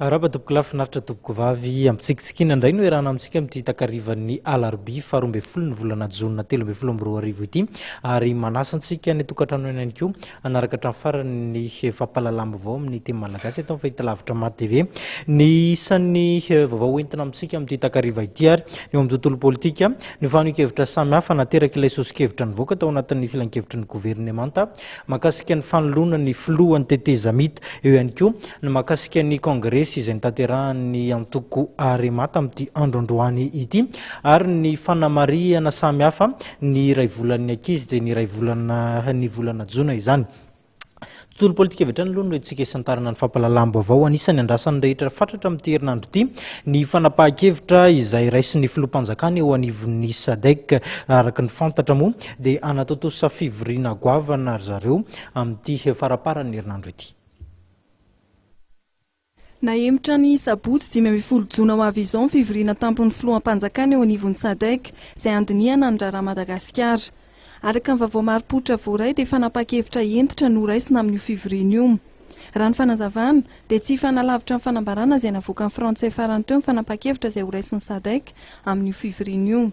Arahaba tompoko lahy, finaritra tompoko vavy, ampitsikitsikiana indray no iarahana amintsika amin'ity takarivan'ny alarobia faharoa ambin'ny folo ny volana jona 2013 ity ary manasa antsika any an-tokantrano any ihany koa hanaraka hatramin'ny farany ny fampahalalam-baovao amin'ny teny malagasy eto amin'ny fahitalavitra Mad TV. Ny isan'ny vaovao hoentina amintsika amin'ity takariva ity ary ny eo amin'ny tontolo politika, ny fanehoan-kevitra samihafa naterak'ilay soso-kevitra nivoaka tao anatin'ny filankevitry ny governemanta mahakasika ny fanoloana ny filohan'ny tetezamita. Eo ihany koa ny mahakasika ny kongresy izay notanterahan'ny antoko Arema tamin'ity andro androany ity ary ny fanamarihana samihafa ny iray volan'ny ankizy dia ny iray volana ny volana jona izany. Tontolo politika avy hatrany aloha no entintsika hisantarana ny fampahalalam-baovao. Anisan'ny andrasan'ny rehetra fatratra amin'ity herinandro ity ny fanapahan-kevitra izay raisin'ny filoham-panjakana eo anivon'ny Sadec. Araka ny fantatra moa dia hanatontosa fivoriana goavana ry zareo amin'ity faramparan'ny herinandro ity. Nahemotra ny sabotsy 15 jona ho avy izao ny fivoriana tampon'ny filoham-panjakana eo anivon'ny Sadec izay handinihana ny raharaha Madagasikara. Araka ny vaovao marim-pototra voaray dia fanapahan-kevitra hentitra no horaisina amin'io fivoriana io. Raha ny fanazavana dia tsy hifanalavitra ny fanambarana izay navoakan'ny frantsay farany teo ny fanapahan-kevitra izay horaisin'ny Sadec amin'io fivoriana io.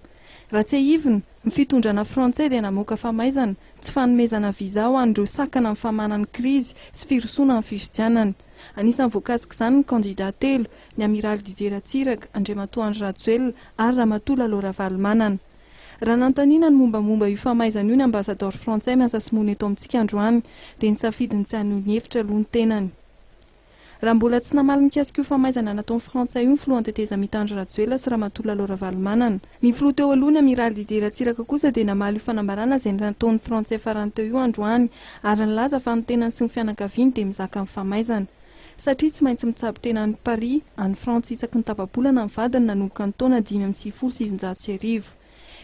Raha tsiahivina, ny fitondrana frantsay dia namoaka famaizana, tsy fanomezana visa ho an'ireo sakana amin'ny famahana ny krizy sy firosoana amin'ny fifidianana. Anisan'ny voakasik'izany ny kandida telo, ny Amiraly Didier Ratsiraka, Andriamatoa Andry Rajoelina ary Ramatoa Lalao Ravalomanana. Raha nanontaniana ny mombamomba io famaizana io ny ambasadaoro frantsay miasa sy monina eto amintsika androany dia nisafidy ny tsy haneho ny hevitra aloha ny tenany. Raha mbola tsy namaly mikasika io famaizana nataon'ny frantsay io ny filohan'ny tetezamita Andry Rajoelina sy Ramatoa Lalao Ravalomanana. Ny filoha teo aloha ny Amiraly Didier Ratsiraka kosa dia namaly io fanambarana izay nataon'ny frantsay farany teo io androany ary nilaza fa ny tenany sy ny fianakaviany dia mizaka ny famaizana. Satria tsy maintsy mitsabo tena any Paris, any Frantsa isaky ny tapa-bolana ny vadiny nanomboka ny taona 1995.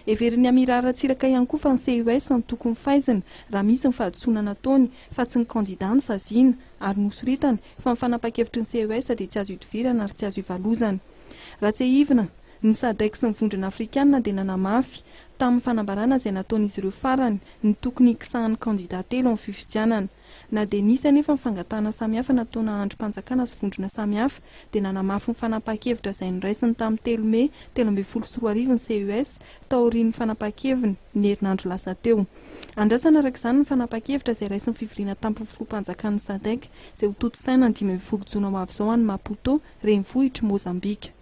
Heverin'ny Amiraly Ratsiraka ihany koa fa ny CES no tokony faizina raha misy ny fahadisoana nataony fa tsy ny kandida no saziana ary nosoritany fa ny fanapahan-kevitry ny CES dia tsy azo idovirana ary tsy azo ivalozana. Raha tsiahivina, ny Sadec sy ny Vondrona Afrikanina dia nanamafy, tamin'ny fanambarana izay nataon'izy ireo farany, ny tokony hikisahan'ny kandida telo amin'ny fifidianana. Na dia nisy anefa ny fangatahana samihafa nataona andrim-panjakana sy vondrona samihafa, dia nanamafy ny fanapahan-kevitra izay noraisiny tamin'ny telo mey 2013 ny CES, taorian'ny fanapahan-keviny, ny herinandro lasa teo. Andrasana araka izany ny fanapahan-kevitra izay raisin'ny fivoriana tampon'ny filoham-panjakan'ny Sadec, izay hotontosaina ny 15 jona ho avy izao any Maputo, renivohitr'i Mozambika.